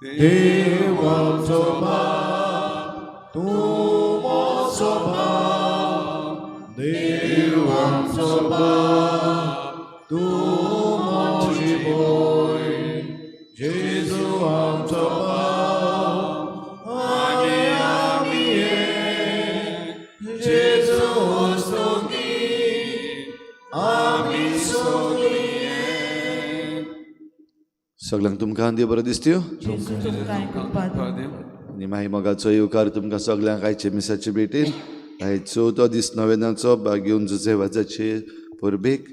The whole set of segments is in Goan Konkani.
देव आमचो बाप, तूं म्हजो बाप, देव आमचो बाप, तूं म्हजी भयण, जेजू आमचो बाप आनी आमी एक, जेजू सगळीं आमी सगळीं एक. सगळ्यांक तुमकां देव बरो दिसत्यो जेजू तुमकां कृपा दिवं. आनी मागीर मोगाचो येवकार तुमकां सगल्यांक आयचे मिसाचे भेटेन. आयज चवथो दीस नोवेनाचो बागेवन जुजे वाजाचे परबेक.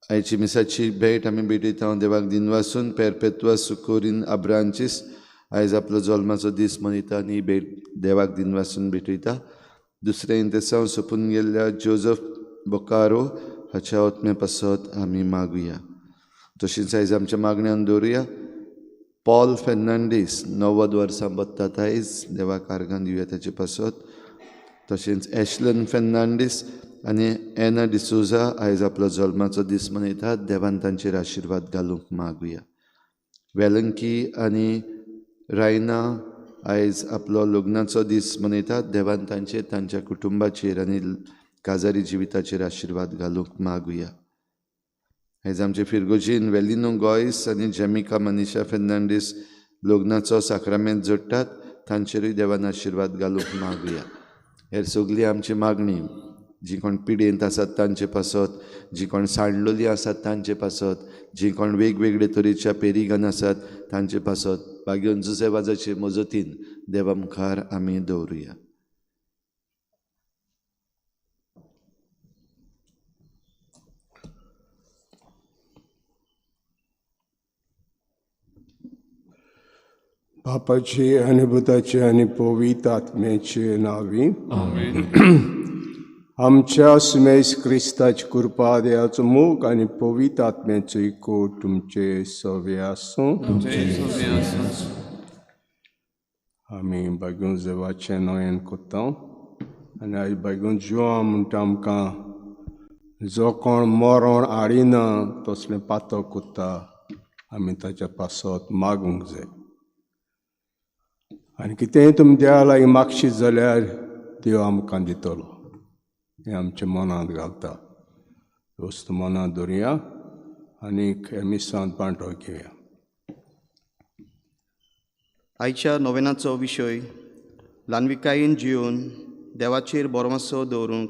आयची मिसाची भेट आमी भेटयता देवाक दिनवासून पेरपेत्वा सुकोरीन आब्रांचीस आयज आपलो जल्माचो दीस मनयता आनी ही भेट देवाक दिनवासून भेटयता. दुसरें इंतेसांव सोंपून गेल्ल्या जोजफ बोकारो हाच्या आत्म्या पासत आमी मागुया. तशींच आयज आमच्या मागण्यान दवरुया पॉल फेर्नांडीस 90 वर्सां बत्तात आयज देवाक आर्गां दिवया ताचे पासत. तशेंच एशलन फेर्नांडीस आनी एना डिसोजा आयज आपलो जल्माचो दीस मनयतात, देवान तांचेर आशिर्वाद घालूंक मागुया. वेलंकी आनी रायना आयज आपलो लग्नाचो दीस मनयतात, देवान तांचेर तांच्या कुटुंबाचेर आनी काजारी जिविताचेर आशिर्वाद घालूंक मागुया. आयज आमचे फिरगोजीन वेलिनो गोयस आनी जेमिका मनीषा फेर्नांडीस लग्नाचो साक्रामेंत जोडटात, तांचेरूय देवान आशिर्वाद घालूंक मागुया. हेर सगळी आमची मागणी जी कोण पिडेंत आसात तांचे पासत, जी कोण सांडलेली आसात तांचे पासत, जी कोण वेगवेगळे तरेच्या पेरिगान आसात तांचे पासत बागेवन जुजे वाजाचे मजतीन देवा मुखार आमी दवरुया. बापाचे आनी पुताचे आनी पवित्र आत्म्याचे नांवी आमच्या सुमेस क्रिस्ताची कृपा, देवाचो मोग आनी पवित्र आत्म्याचो एकवट तुमचे सवे आसूं. आमी बागून देवाचें नयन करता आनी आयज बागून जिवा म्हणटा आमकां जो कोण मरण हाडिना तसलें पातक करता, आमी ताच्या पासत मागूंक जाय. आनी कितेंय तुमी देवा लागीं मागशीत जाल्यार देव आमकां दितलो, हें आमच्या मनांत घालता. वस्तू मनांत दवरुया आनी मिसांत पांटो घेवया. आयच्या नोवेनाचो विशय ल्हानविकायेन जिवन देवाचेर भरवंसो दवरूंक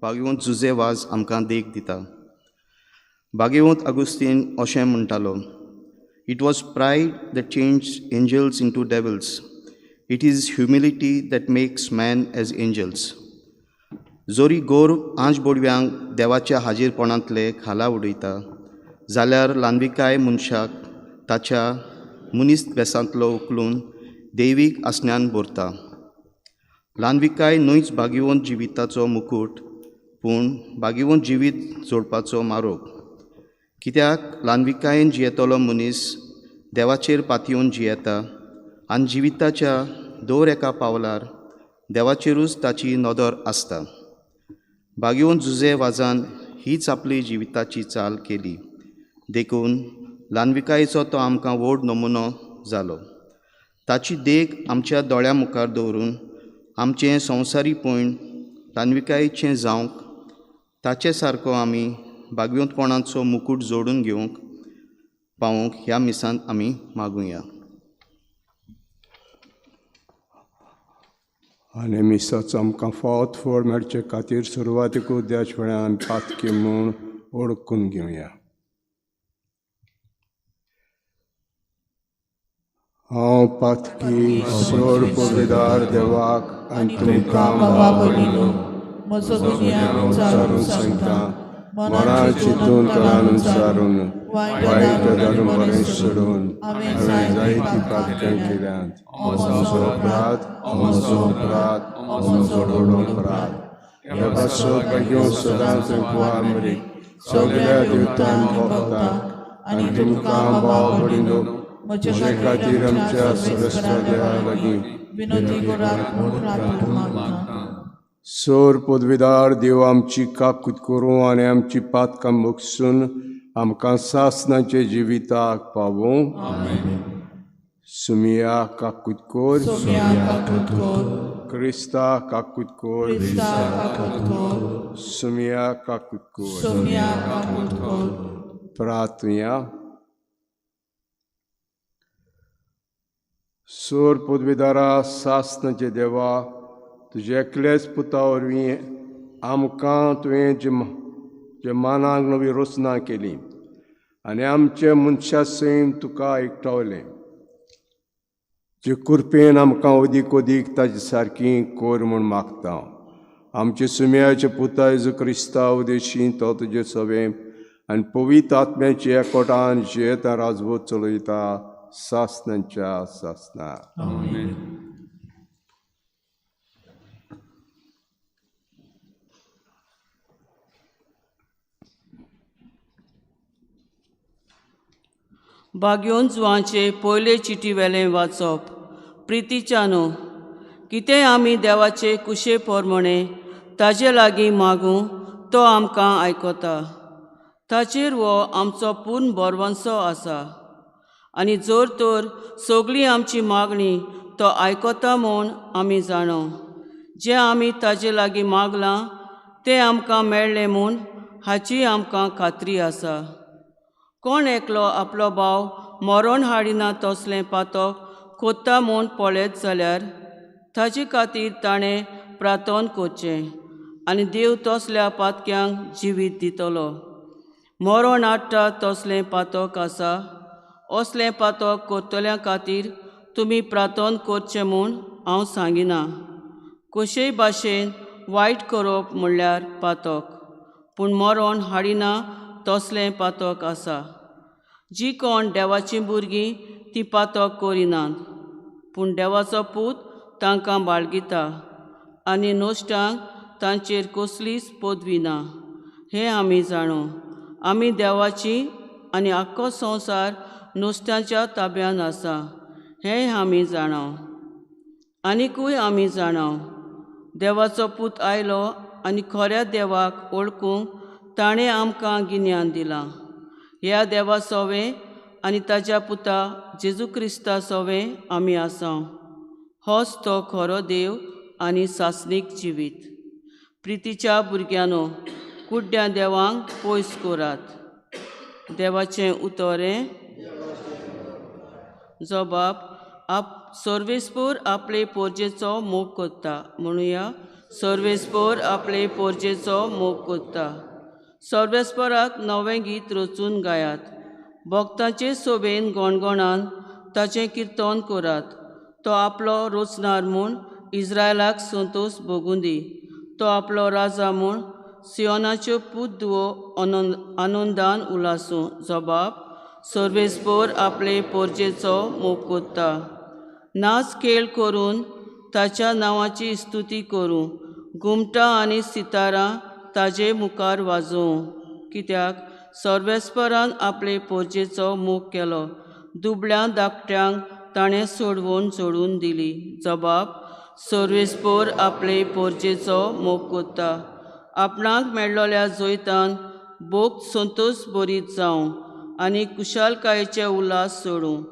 बागेवंत जुजे वाज आमकां देख दिता. बागेवंत आगुस्तीन अशें म्हणटालो, it was pride that change angels into devils, it is humility that makes man as angels. जोरी गोर आंज बोडव्यांक देवाच्या हाजीरपणांतले खाला उडयता जाल्यार ल्हानविकाय मनशाक ताच्या मनीस भेसांतलो उखलून दैवीक आसण्यान भरता. ल्हानविकाय न्हयच बागेवंत जिविताचो मुकूट, पूण बागेवंत जिवीत जोडपाचो मारोग. कित्याक ल्हानविकायेन जियेतलो मनीस देवाचेर पातयेवन जियेता आनी जिविताच्या दर एका पावलार देवाचेरूच ताची नदर आसता. बागेवंत जुजे वाजान हीच आपली जिविताची चाल केली, देखून ल्हानविकायेचो तो आमकां व्हड नमुनो जालो. ताची देख आमच्या दोळ्यां मुखार दवरून आमचें संवसारीपण ल्हानविकायेचें जावंक ताचे सारको आमी बागेवंतपणाचो मुकूट जोडून घेवंक पावोवंक ह्या मिसांत आमी मागुया. आनी मिसाचो आमकां फावत फळ मेळचे खातीर सुरवातीक उद्याच वेळान पातकी म्हूण ओळखून घेवया. हांव पातकी सोड पविदार देवाक आनी तुमकां भावा म्हजो विचारून सांगता, मना चिंतून कळान विचारून वायट धाडून बरें सोडून हांवें जायतीं पातकां केल्यांत. म्हजो अपराध, म्हजो अपराध, म्हजो व्हडलो अपराध. ह्या पासत भाग्यो सदांच कुवामरी सगळ्या देवतांक भोगताक आनी तुमकां भाव भयणीनो म्हजे खातीर आमच्या सरस्व देवा लागीं विनोदी करात म्हूण प्रार्थना मागता. सोर पदवीदार देव आमची काकूत करूं आनी आमची पातकां मोगसून आमकां सासणाचे जिविताक पावूं. सुमिया काकूत कोर, सोम्या काकूत कोर, क्रिस्ता काकूत कोर, क्रिस्ता काकूत कोर, सुमिया काकूत कोर. सोम्या काकूत कोर. प्रार्थुया. सोर पदवेदारा सासणाचे देवा, तुज्या एकल्याच पुता वरवीं आमकां तुवें जे मानाक नवी रचना केली आनी आमचे मनशा सैम तुका एकठावलें. जे कृपेन आमकां अदीक अदीक ताजे सारकी कोर म्हूण मागता. आमचे सुम्याचे पुता जेजू क्रिस्ता उदेशी तो तुजे सवे आनी पवित्र आत्म्याचे एकवटान जियेता राजवट चलयता सासणाच्या सासणा. बागयोन जुवांचे पयले चिटी वेलें वाचप. प्रितीच्यानो, कितें आमी देवाचे कुशे प्रमाणे ताजे लागीं मागूं तो आमकां आयकता. ताचेर हो आमचो पूर्ण बरवंसो आसा आनी जर तर सगळी आमची मागणी तो आयकता म्हूण आमी जाणो. जें आमी ताजे लागीं मागलां तें आमकां मेळ्ळें म्हूण हाची आमकां खात्री आसा. कोण एकलो आपलो भाव मरण हाडिना तसलें पातक कोत्ता म्हूण पळयत जाल्यार ताजे खातीर ताणें प्रार्थन करचें आनी देव तसल्या पातक्यांक जिवीत दितलो. मरण हाडटा तसलें पातक आसा, असलें पातक करतल्या खातीर तुमी प्रार्थन करचें म्हूण हांव सांगिना. कशेय भाशेन वायट करप म्हणल्यार पातक, पूण मरण हाडिना तसलें पातक आसा. जी कोण देवाचीं भुरगीं ती पातक करिनात, पूण देवाचो पूत तांकां बाळगिता आनी नश्टांक तांचेर कसलीच पदवी ना. हें आमी जाणो. आमी देवाची आनी आख्खो संवसार नुस्त्यांच्या ताब्यान आसा हेंय आमी जाणा. आनिकूय आमी जाणा, देवाचो पूत आयलो आनी खऱ्या देवाक वळखूंक ताणें आमकां गिन्यान दिलां. ह्या देवा सोवें आनी ताज्या पुता जेजू क्रिस्ता सोवें आमी आसा. होच तो खरो देव आनी सासणीक जिवीत. प्रितीच्या भुरग्यांनो, कुड्ड्या देवांक पयस करात. देवाचें उतरें जबाब आप सर्वेस्पोर आपले पोरजेचो मोग करता. म्हणुया, सर्वेस्पोर आपले पोरजेचो मोग करता. सर्वेस्पोराक नवें गीत रचून गायात. भक्तांचे सोबेन गणगणान ताचें किर्तन करात. तो आपलो रचणार म्हूण इस्रायलाक संतोश भोगूं दी. तो आपलो राजा म्हूण सियोनाच्यो पूत धुवो आनंदान उलासूं. जबाब सर्वेस्पोर आपले पोरजेचो मोग करता. नाच खेळ करून ताच्या नांवाची स्तुती करूं. घुमटां आनी सितारां ताजे मुखार वाजोवं. कित्याक सर्वेस्परान आपले पोरजेचो मोग केलो. दुबळ्या धाकट्यांक ताणें सोडवून सोडून दिली. जबाब सर्वेस्पोर आपले पोरजेचो मोग करता. आपणाक मेळ्ळोल्या जैतान भोग संतोश बरीत जावं आनी कुशालकायेचे उल्हास सोडूं.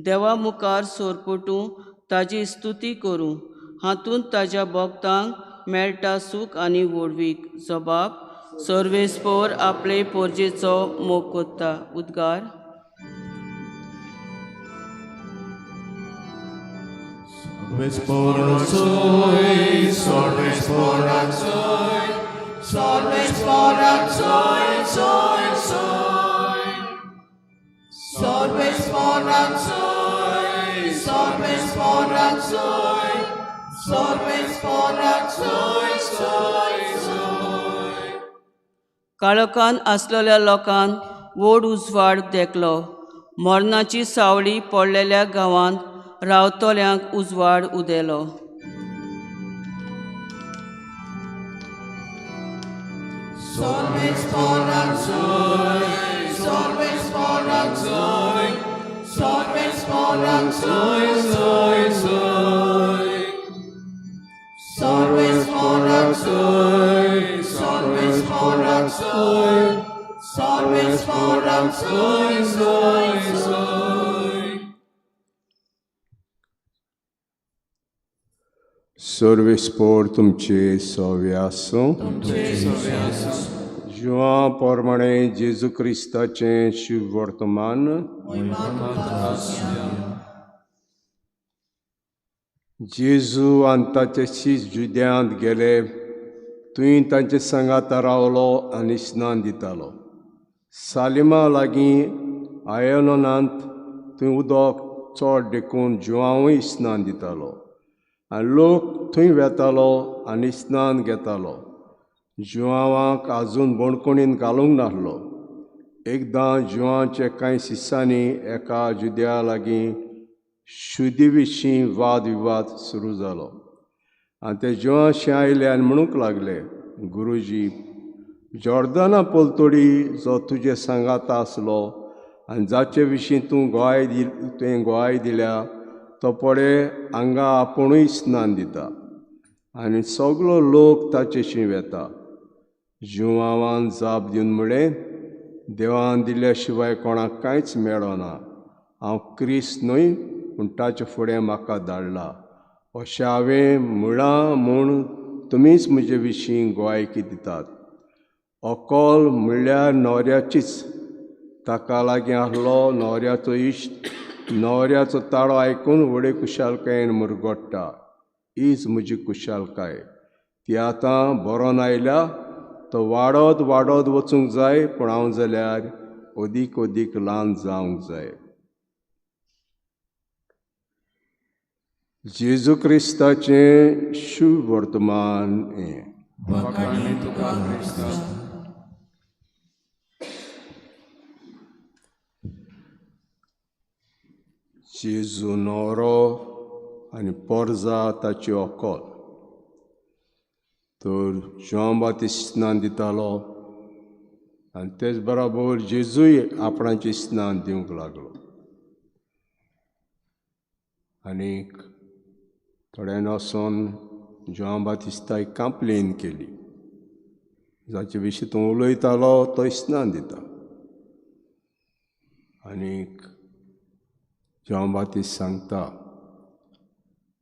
देवा मुखार सोरपटूं ताजी स्तुती करूं. हातूंत ताज्या भक्तांक मेळटा सूख आनी व्हडवीक. जबाब सर्वेस्पोर आपले पोरजेचो मोग करता. उद्गार. काळोखान आसलेल्या लोकान व्हड उजवाड देखलो. मरणाची सावळी पडलेल्या गांवांत रावतल्यांक उजवाड उदेलो. तुवें सोय सोय सोय. सर्वेस्पोर तुमचे सवे आसूं. जुआं प्रमाणे जेजू क्रिस्ताचें शुभ वर्तमान. जेजू आनी ताचे शीस जुद्यांत गेले, थंय तांचे सांगाता रावलो आनी स्नान दितालो. सालिमा लागीं आयनोनांत थंय उदक चड देखून जुआंवूय स्नान दितालो आनी लोक थंय वेतालो आनी स्नान घेतालो. जुआंवाक आजून बणकोणीन घालूंक नासलो. एकदां जुआंचे कांय शिसांनी एका जुद्या लागीं शुद्धी विशीं वाद विवाद सुरू जालो आनी ते जुआंशे आयले आनी म्हणूंक लागले, गुरुजी, जॉर्दना पलतोडी जो तुजे सांगाता आसलो आनी जाचे विशीं तूं तुवें गोवाय दिल्या तो पळय हांगा आपुणूय स्नान दिता आनी सगलो लोक ताचेशी वेता. जुआंवान जाप दिवन म्हळें, देवान दिल्या शिवाय कोणाक कांयच मेळना. हांव क्रिस्त न्हय, पूण ताचे फुडें म्हाका धाडला. अशें हांवें म्हळां म्हूण तुमीच म्हजे विशीं गोवायकी दितात. अकल म्हणल्यार न्हवऱ्याचीच. ताका लागीं आसलो न्हवऱ्याचो इश्ट न्हवऱ्याचो ताळो आयकून व्हडे खुशालकायेन मुरगोडटा. हीच म्हजी खुशालकाय. ती आतां बरोन आयल्या. तो वाडत वाडत वचूंक जाय, पूण हांव जाल्यार अदीक अदीक ल्हान जावंक जाय. जेजू क्रिस्ताचें शुभ वर्तमान हें. जेजू न्हवरो आनी पोरजा ताची अकल. तर जुआंव बाप्तीस्त स्नान दितालो आनी तेच बराबर जेजूय आपणाचें स्नान दिवंक लागलो. आनीक थोड्यान वचोन जुआंव बाप्तीस्ताक कंप्लेन केली, जाचे विशीं तूं उलयतालो तो स्नान दिता. आनीक जुआंव बाप्तीस्त सांगता,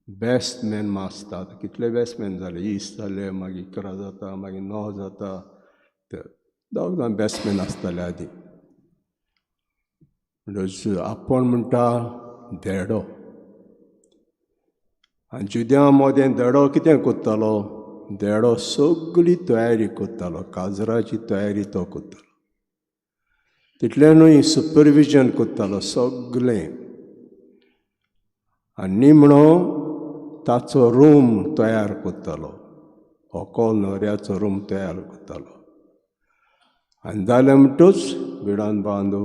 बेस्ट मॅन आसता. कितले बेस्ट मॅन जाले, 20 जाले, मागीर 11 जाता, मागीर 9 जाता. तर दोग जाण बेस्ट मॅन आसताले आदीं. म्हणटच आपूण म्हणटा धेडो. आनी जुद्यां मदें धेडो कितें करतालो? धेडो सगळी तयारी करतालो, काजराची तयारी तो करतालो. तितलें न्हय, सुपरविजन करतालो सगळें. आनी निमणो ताचो रूम तयार करतालो, होकल न्हवऱ्याचो रूम तयार करतालो. आनी जालें म्हणटूच बिडान बांदू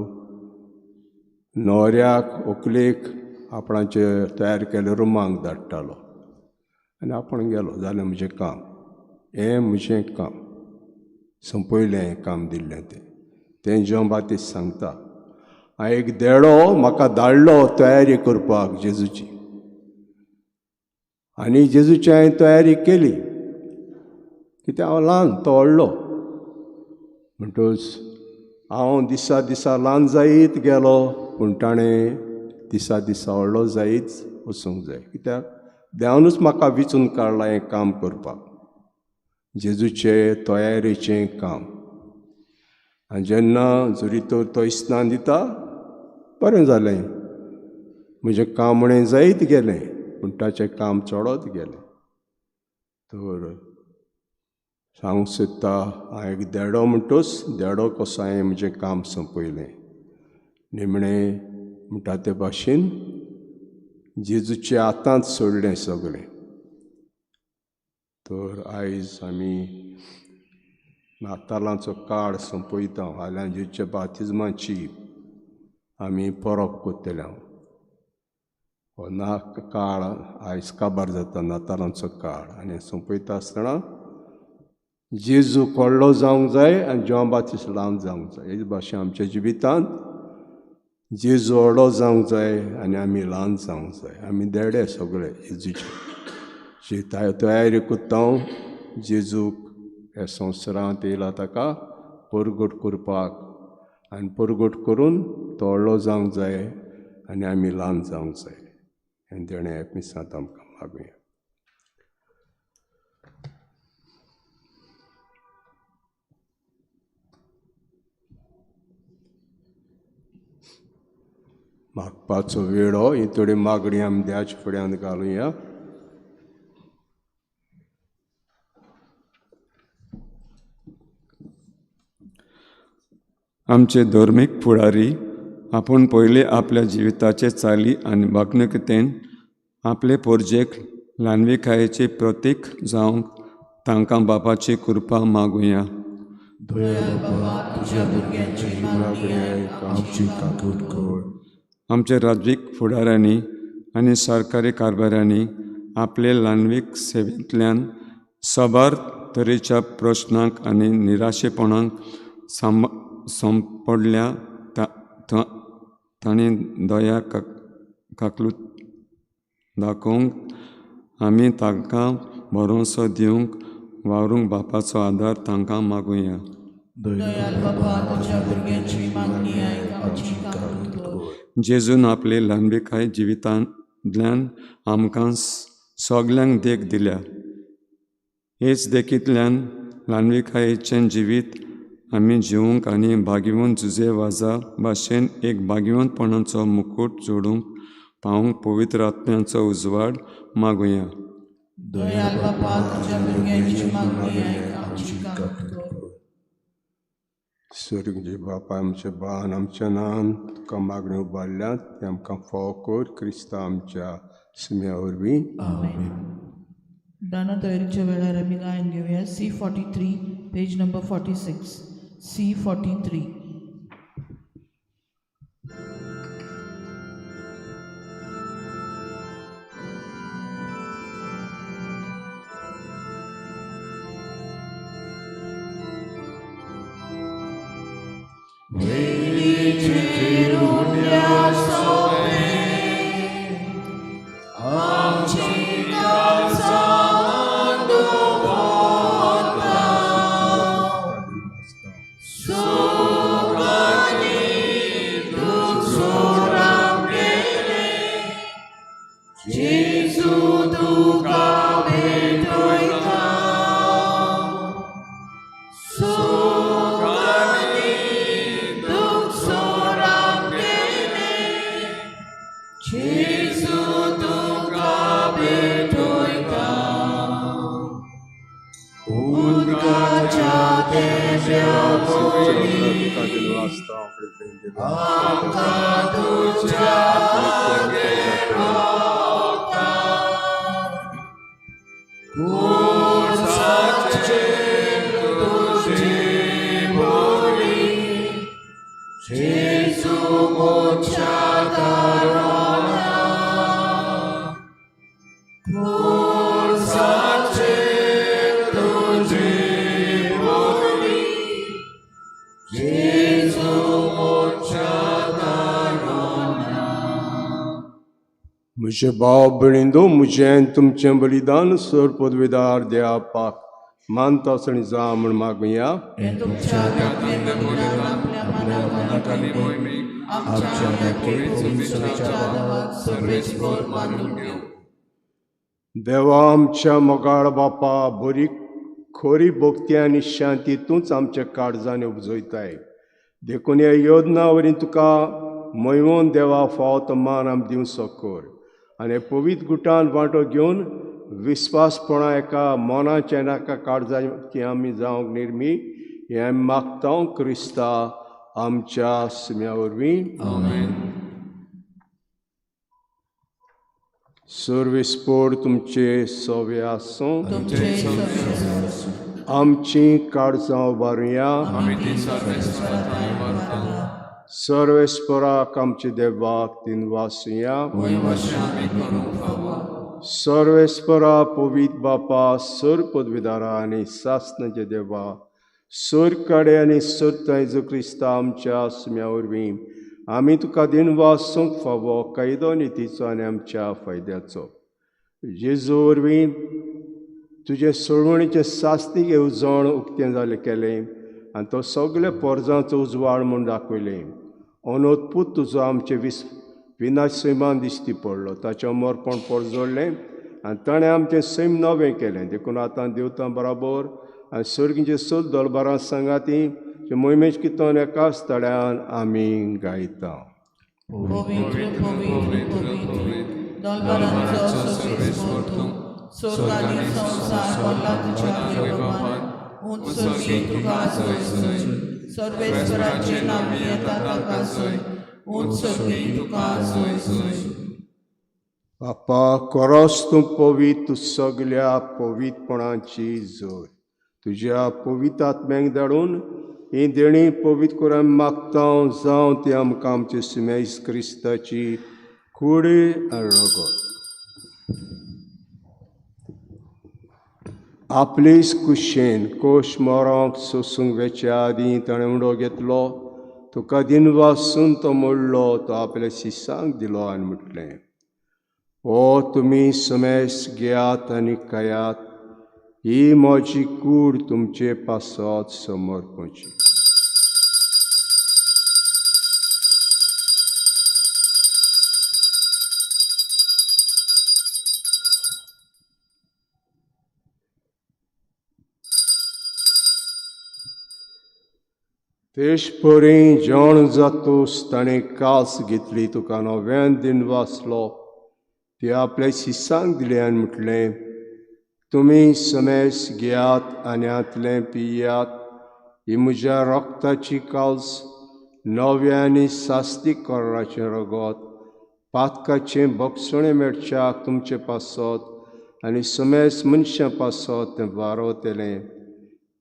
न्हवऱ्याक व्हंकलेक आपणाचे तयार केल्ले रुमाक धाडटालो आनी आपूण गेलो. जालें म्हजें काम, हें म्हजें काम सोंपयलें, हें काम दिल्लें तें. तें जुआंव बाप्तीस्त सांगता, हांवें एक धेडो म्हाका धाडलो तयारी करपाक जेजूची, आनी जेजूची हांवें तयारी केली. कित्याक हांव ल्हान, तो व्हडलो. म्हणटच हांव दिसा दिसा ल्हान जायत गेलो, पूण ताणें दिसा दिसा व्हडलो जायत वचूंक जाय. कित्याक देवानूच म्हाका विचून काडलां हें काम करपाक, जेजूचे तयारेचें काम. आनी जेन्ना जरी तर तो स्नान दिता, बरें जालें, म्हजें काम उणें जायत गेलें, पूण ताचें काम चडत गेलें. तर सांगूंक सोदता, हांव एक धेडो म्हणटच धेडो कसो हांवें म्हजें काम सोंपयलें. निमणें म्हणटा ते भाशेन जेजूच्या हातांत सोडलें सगळें. तर आयज आमी नातालांचो काळ सोंपयता. फाल्यां जेजूच्या बातिज्माची आमी परब करतले. हो ना काळ आयज काबार जाता, नातालांचो काळ. आनी सोंपयता आसतना जेजू व्हडलो जावंक जाय आनी जुआंव बाप्तीस्त ल्हान जावंक जाय. हेच भाशेन आमच्या जिवितांत जेजू व्हडलो जावंक जाय आनी आमी ल्हान जावंक जाय. आमी धेडे सगळे जेजूचे तयारी करता. जेजूक ह्या संवसारांत येयला ताका परगट करपाक आनी परगट करून तो व्हडलो जावंक जाय आनी आमी ल्हान जावंक जाय. आनी तेणें मिसांत आमकां मागुया. मागपाचो वेळ हो, ही थोडी मागणी आमी देवाच्या फुड्यांत घालुया. आमचे धर्मीक फुडारी आपूण पयलीं आपल्या जिविताचे चाली आनी वागणुकेंत आपले पोरजेक ल्हानविकायेचे प्रतीक जावंक तांकां बापाची कृपा मागुया. आमचे राजवीक फुडाऱ्यांनी आनी सरकारी कारभाऱ्यांनी आपले ल्हानवीक सेवेंतल्यान साबार तरेच्या प्रश्नांक आनी निराशेपणाक संपडल्या तांणी दया काकलूत दाखोवंक आमी तांकां भरोसो दिवंक वावरूंक बापाचो आदार तांकां मागुया. जेजून आपले ल्हानविकाय जिवितांतल्यान आमकां सगल्यांक देख दिल्या. हेच देखींतल्यान ल्हानविकायेचें जिवीत आमी जिवूंक आनी भाग्यवंत जुजे वाजा भाशेन एक भाग्यवंतपणाचो मुकूट जोडूंक पावूंक पवित्र आत्म्याचो उजवाड मागुया. स्वर्गीय बापा, आमच्या बान आमच्या नान तुका मागण्यो उबारल्यात ते आमकां फावो कर क्रिस्ता आमच्या सुम्या वरवीं. दाना तयारीच्या वेळार आमी गायन घेवया. C43 page number 46. C43. म्हजे भाव भयणींनो, म्हजें तुमचें बलिदान सर पदवीदार देवापाक मानता आनी जा म्हूण मागुया. देवा आमच्या मोगाळ बापा, बरी खरी भक्ती आनी शांती तूंच आमच्या काळजांनी उपजयताय. देखून ह्या योजना वरवीं तुका मैवोन देवा फावो तो मान आम दिवचो कर आनी पवित्र गुटान वांटो घेवन विस्वासपणा एका मनाच्या आनी एका काळजाची आमी जावंक निर्मी हें आमी मागता क्रिस्ता आमच्या सुम्या वरवीं. सर्वेस्पोर तुमचे सवे आसूं. आमची काळजां उबारुया. सर्वेस्पराक आमचे देवाक दिनवासुया. सर्वेस्परा पवित्र बापा, सर पदवीदारा आनी सासनाचे देवा, सर कडे आनी सर जेजू क्रिस्ता आमच्या सुम्या वरवीं आमी तुका दिनवासूंक फावो कायदो नितीचो आनी आमच्या फायद्याचो. जेजू वरवीं तुजे सोडवणीचें सास्तीक येवजण उक्तें जालें केलें आनी तो सगळे पोरजांचो उजवाड म्हूण दाखयलें. अनोदपूत तुजो आमचे विनाश सैमान दिश्टी पडलो, ताचें अमरपण पोरजोडलें आनी ताणें आमचें सैम नवें केलें. देखून आतां देवतां बराबर आनी सर्गीचे सोद दलबारां सांगाती मोहिमेश कितोन एकाच तळ्यान आमी गायता. पवित्र पवित्र पवित्र दलबारांचो सर्वेस्पर तूं, स्वर्ग आनी संवसार भरला तुज्या वैभवान. उंच सर्गी तुका जय जय, सर्वेस्पराचे नांव येता ताका जय, उंच सर्गी तुका जय जय. बापा कोरोस तूं पवित्र, तूं सगल्या पवित्रपणाची जोर. तुज्या पवित्र आत्म्यांक धाडून ही देणी पवित्र करून मागता जावं ती आमकां आमचे सुमेस क्रिस्ताची कूड आनी रगत. आपलेच कुशेन कोश मरोंक सोसूंक वेच्या आदीं ताणें उडो घेतलो, तुका दिनवासून तो मोडलो, तो आपल्या शिसांक दिलो आनी म्हटलें, ओ तुमी समेस घेयात आनी खायात, ही म्हजी कूड तुमचे पासत समर्पची. तेश परी जेवण जातूस ताणें कास घेतली, तुका नव्यान दिन वाचलो, ती आपल्या शिसांक दिली आनी म्हटलें, तुमी समेस घेयात आनी हांतलें पियात, ही म्हज्या रक्ताची काल्स, नव्या आनी सास्तीक कराचें रगत, पातकाचें बक्षणें मेळच्याक तुमचे पासत आनी समेस मनशां पासत तें वारवतलें.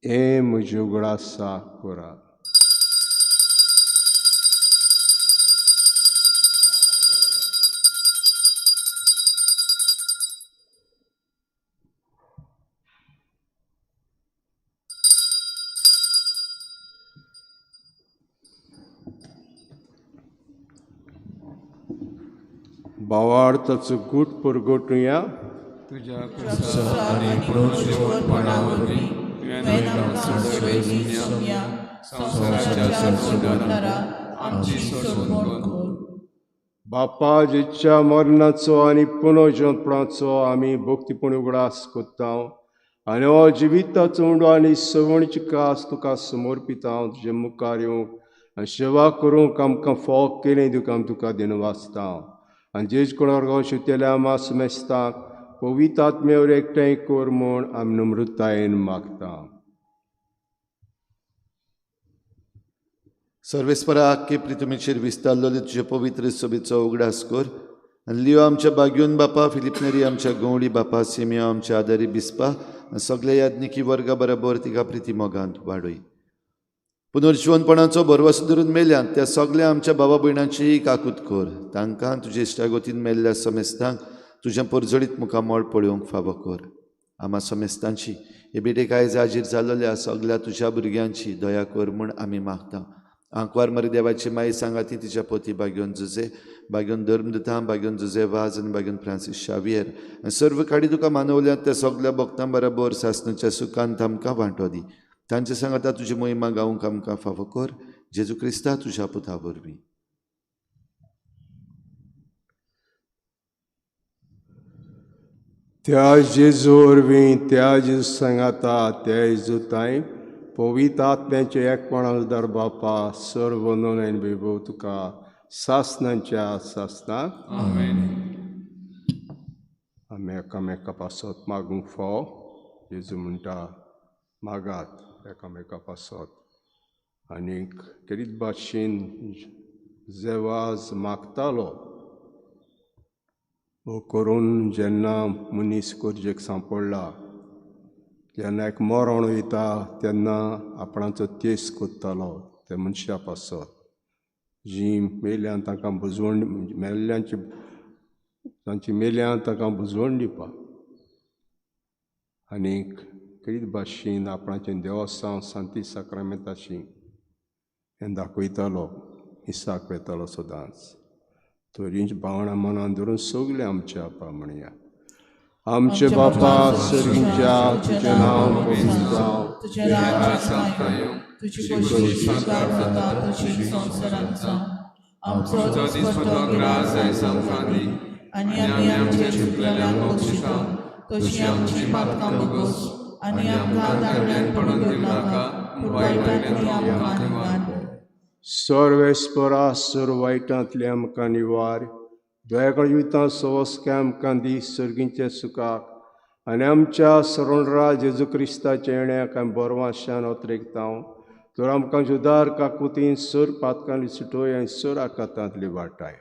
हें म्हजें उगडासा करात. भावार्थाचो गूट परगटुया. तुज्या आनी पुनर्जिवंतपणा वरवीं तुवें आमकां सोडयली, संवसाराच्या सोडणारा आमची सोडवण कर. बापा, जेच्या मरणाचो आनी पुनर्जिवंतपणाचो आमी भक्तीपण उगडास करता आनी हो जिविताचो उंडो आनी सवणची कास तुका समर्पिता. तुजे मुखार येवंक आनी सेवा करूंक आमकां फोग केलें तुका आमी तुका दिनवासता. आनी जेज कोणाक शितेल्या मास मेस्ताक पवित्र आत्म्यावर एकठांय कर म्हूण आमी नम्रतायेन मागता. सर्वेस्परा आख्खे प्रितुमीचेर विस्तारलेले तुजे पवित्र सोबीचो उगडास कर आनी लियो आमच्या बाग्योन बापा, फिलिपनेरी आमच्या गवळी बापा, सिमियो आमच्या आदारी बिस्पा आनी सगल्या याज्ञिकी वर्गा बरोबर तिका प्रिती मोगांत वाडय. पुनर्जिवनपणाचो भरवसो धरून मेल्यात त्या सगल्या आमच्या बाबा भयणांचीय काकूत कर. तांकां तुजे इश्टागतीन मेल्ल्या समेस्तांक तुज्या परजळीत मुखामळ पळोवंक फावो कर. आमा समेस्तांची हे बेटेक आयज हाजीर जाल्ल्या सगल्या तुज्या भुरग्यांची दया कर म्हूण आमी मागता. आंकवार मरे देवाची माई सांगाती तिच्या पोती बाग्योन जुजे, बाग्योन धर्मदुतां, बाग्योन जुजे वाज आनी बाग्योन फ्रांसीस शावियर आनी सर्व काडी तुका मानवल्यात त्या सगल्या भक्तां बरोबर सासणाच्या सुखांत आमकां वांटो दी. तांचे सांगाता तुजी मोहिमा गावंक आमकां फावो कर. जेजू क्रिस्ता तुज्या पुता वरवीं. त्या जेजू वरवीं, त्या जेजू सांगाता, त्या जेजू तांय पवित्र आत्म्याचें एकपणान दर बापा, सर्व नोंद वैभव तुका सासणाच्या सासणाक. आमेन. आमी एकामेका पासत मागूंक फाव. जेजू म्हणटा, मागात एकामेका पासत. आनीक खेरीत भाशेन जेवाज मागतालो हो करून जेन्ना मनीस गरजेक सांपडला, जेन्ना एक मरण वयता तेन्ना आपणाचो तेस कोत्तालो त्या मनशा पासत. जीं मेल्यान तांकां बुजवण, मेल्ल्यांची तांची मेल्यान तांकां बुजवण दिवपाक. आनीक खेरीत भाशेन आपणाचें देवस्थान सांती साक्रामेंताशी हें दाखयतालो, मिसाक वेतालो सदांच. तरींच भावणां मनान धरून सगळें आमच्या आपा म्हणया. आमचे बापा सर्गीच्या, तुजें नांव पवित्र जावं, तुजें राज्य येवं, तुजी खोशी स्वीकार जाता तशी संवसारांत जावं. आमचो आमचो दिसपट्टो ग्रास आयज आमकां दी आनी आमी आमचे चुकलेल्यांक बक्षिता तशी आमची पातकां भोगोस आनी आमकां धाडण्यान पडून दिवं नाका, पूण वायटांतली आमकां निवार. सर्वेस्परा सर वायटांतले आमकां निवार, दयाळ जिवितांत सवस्काय आमकां दी सर्गींच्या सुखाक आनी आमच्या सरणरा जेजू क्रिस्ताच्या येण्याक आमी बरवाशान अत्रेकता. तर आमकां जुदार काकुतीन सर पातकांनी सुटोय आनी सर आकातांतली वाटाय.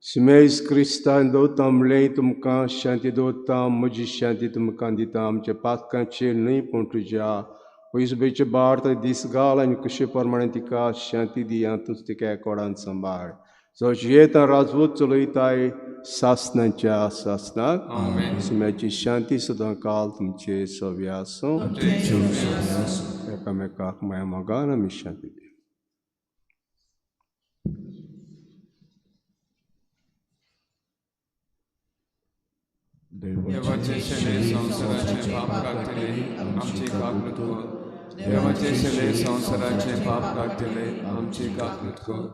सिमेज क्रिस्तान दवरता म्हणलें तुमकां शांती दवरता, म्हजी शांती तुमकां दिता. आमच्या पातकांचेर न्हय पूण तुज्या पयसुबेचे बार दीस घाल आनी कशे प्रमाणे तिका शांती दी आनी तूंच तिका एकोडान सांबाळ. जो जियेता राजवत चलयताय सासनाच्या सासनाक. सुम्याची शांती सदां काल तुमचे सव्य आसूं. एकामेकाक माया मोगान आमी शांती दी. देवाचे शेले संवसाराचे पाप काडटले आमची काकूत कर. देवाचे शेले संवसाराचे पाप काडटले आमची काकूत कर.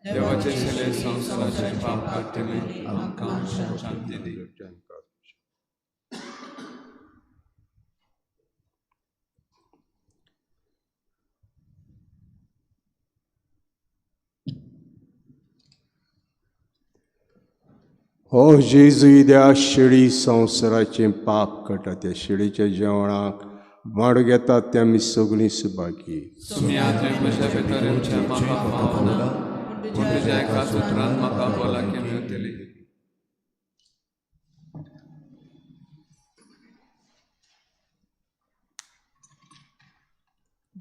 देवाचे शेले संवसाराचे पाप काडटले आमकां शांती दी. हो जेजू त्या शेळी संवसाराचें पाप काडटा, त्या शेळीच्या जेवणाक वांटो घेतात ते आमी सगळीं सुभागी.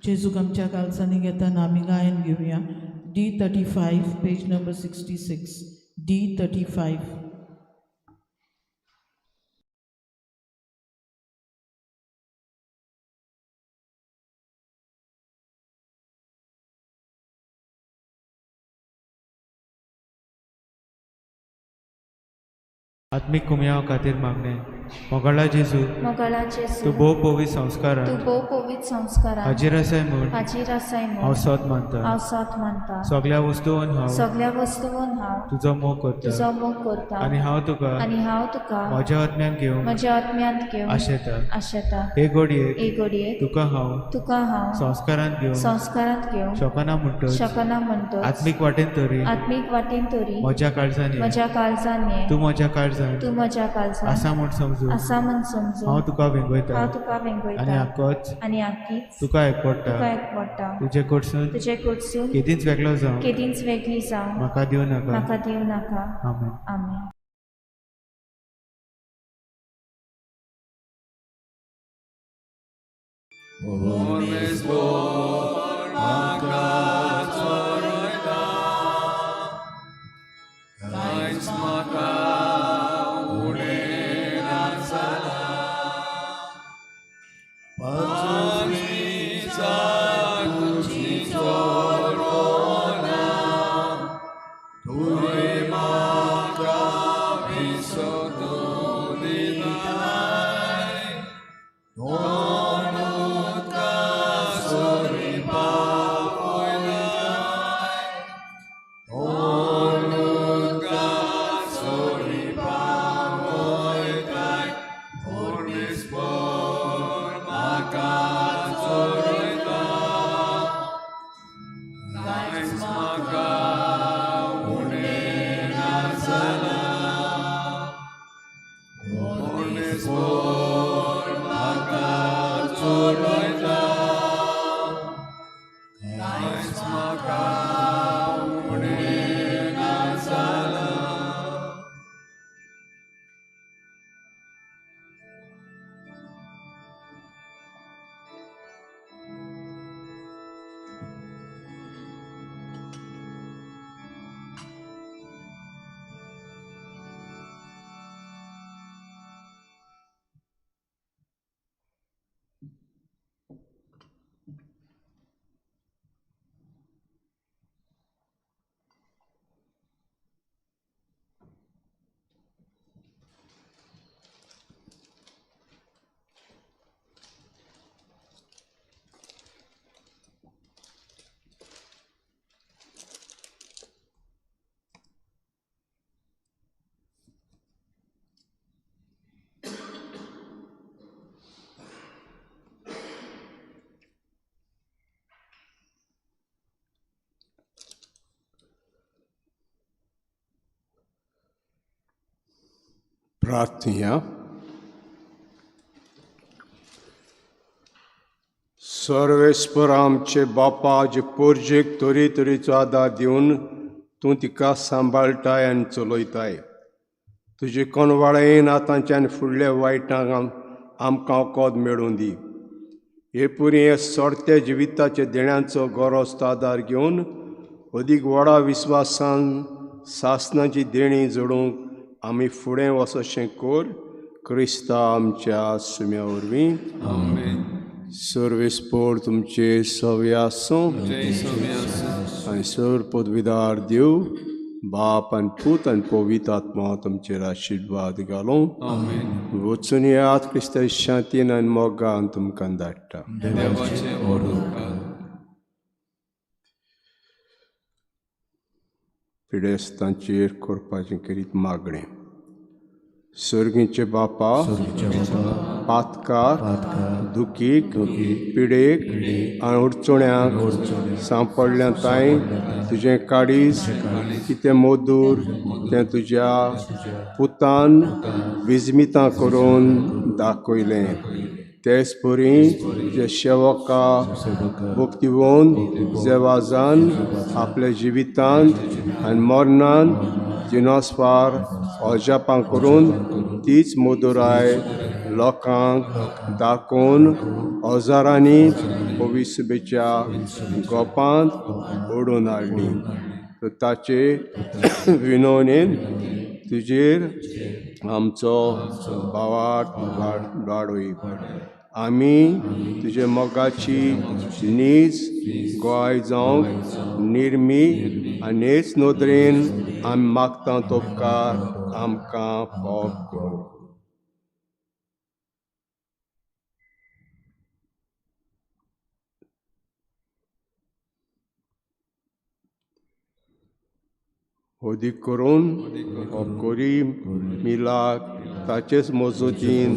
जेजूक आमच्या कालसांनी घेताना आमी गायन घेवया. D35 page number 66. D35. आत्मीक कुमयाव खातीर मागणें. मोगाळा जेजू, मोगाळा जेजू, तूं भोव पवित्र संस्कारान, तूं भोव पवित्र संस्कारान हाजीर आसाय म्हूण, हाजीर आसाय म्हूण हांव सत मानता, हांव सत मानता. सगळ्या वस्तून हांव, सगळ्या वस्तून हांव तुजो मोग करता, तुजो मोग करता. आनी हांव तुका, आनी हांव तुका म्हज्या आत्म्यान घेवन, म्हज्या आत्म्यांत घेवन आशेता, आशेता. हे घडयेक, हे घडयेक तुका हांव, तुका हांव संस्कारांत घेवन, संस्कारांत घेवन शकना म्हणटच, शकना म्हणटच आत्मीक वाटेन तरी, आत्मीक वाटेन तरी म्हज्या काळजान, म्हज्या काळजान ये, तूं म्हज्या काळजान, तूं म्हज्या काळजान आसा म्हूण समजून, आसा म्हूण समजून हांव तुका वेंगयता, हांव तुका वेंगयता. आनी आकोच, आनी आकीच तुका एकवडटा, तुका एकवडटा. तुजे कडसून, तुजे कडसून केदींच वेगळो जावं, केदींच वेगळी जावं म्हाका दिवं नाका, म्हाका दिवं नाका. आमेन. आमेन. प्रार्थया. सर्वेस्पर आमचे बापा जे पोरजेक तरेतरेचो आदार दिवन तूं तिका सांबाळटाय आनी चलयताय. तुजे कोणवाळेन आतांच्यान फुडल्या वायटांक आमकां वखद मेळूं दी. हे पुरी हे सोडत्या जिविताच्या देण्याचो गरज आदार घेवन अदीक व्हडा विस्वासान सासनाची देणी जोडूंक आमी फुडें वचशें कर क्रिस्ता आमच्या सुम्या वरवीं. आमेन. सर्वेस्पर तुमचे सवे आसूं आनी सर पदवीदार देव बाप आनी पूत आनी पवित्र आत्मा तुमचेर आशिर्वाद घालूं. वचून येयात क्रिस्ता शांतीन आनी मोगान तुमकां धाडटा. पिडेस्तांचेर करपाचें करीत मागणें. सर्गीचे बापा, पातकार, दुखीक, पिडेक आनी अडचण्यांक सांपडल्या तांय तुजें काडीस कितें मधूर तें तुज्या पुतान विजमितां करून दाखयलें. तेच परी तुज्या सेवका भक्तिवंत जेवाजान आपल्या जिवितांत आनी मरणान जिनोसफार अजापां करून तीच मधुराय लोकांक दाखोवन हजारांनी पविसबेच्या गोपांत ओडून हाडली. ताचे विनवणेन तुजेर आमचो भावार्थ वाडय. आमी तुजे मोगाची नीज गोवाय जावंक निर्मी आनी हेच नदरेन आमी मागता तो उपकार आमकां फाव कर. अदीक करून कोरी मिलाक ताचेच मजतीन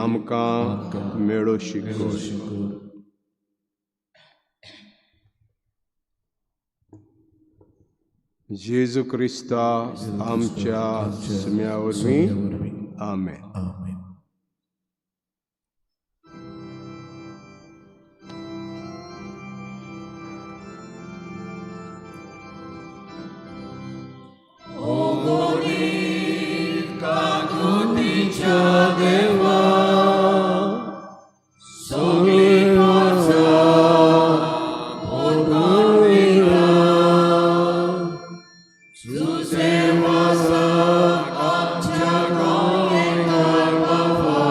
आमकां मेळो शिकोय. जेजू क्रिस्ता आमच्या सुम्या वरवीं. आमेन. देवा सगळी वाचा पोरवीरा तुझे वाचा आमच्या गोंयकार बाबा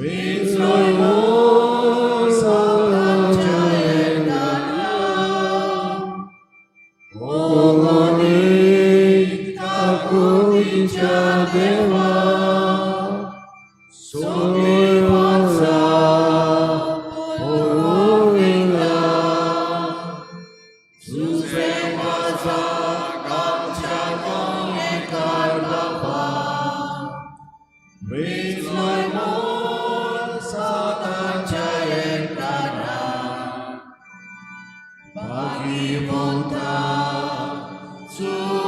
विजय सदांच्या एकदाना ओ गणित काकुतीच्या देवा सगळी वाचा पोरवीरा तुझे वाचा आमच्या गोंयकार बाबा विजय सदांच्या एकदाना भागीवंता तुझे